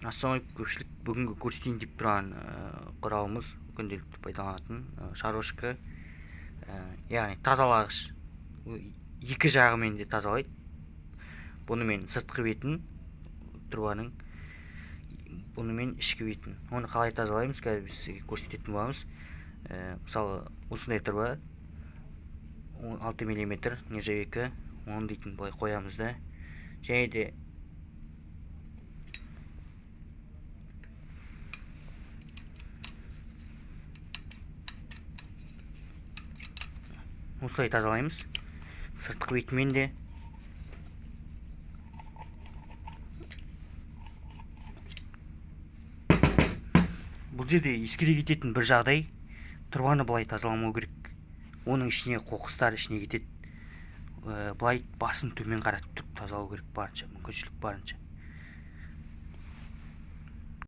Ассалаумағалейкум, көпшілік. Бүгінгі көрсетейін деп тұрған құралымыз күнделікті пайдаланатын шарошка, яғни тазалағыш. Екі жағымен де тазалайды. Бұнымен сыртқы бетін трубаның, бұнымен ішкі бетін. Оны қалай тазалаймыз, қазір біз сізге көрсететін боламыз. Мысалы, осындай труба 6 миллиметр нержавейка, оны дейтін былай қоямыз да, және де осылай тазалаймыз сыртқы бетімен де. Бұл жерде ескере кететін бір жағдай: трубаны былай тазаламау керек, оның ішіне қоқыстар ішіне кетеді. Былай басын төмен қаратып тұрып тазалау керек, барынша, мүмкіншілік барынша.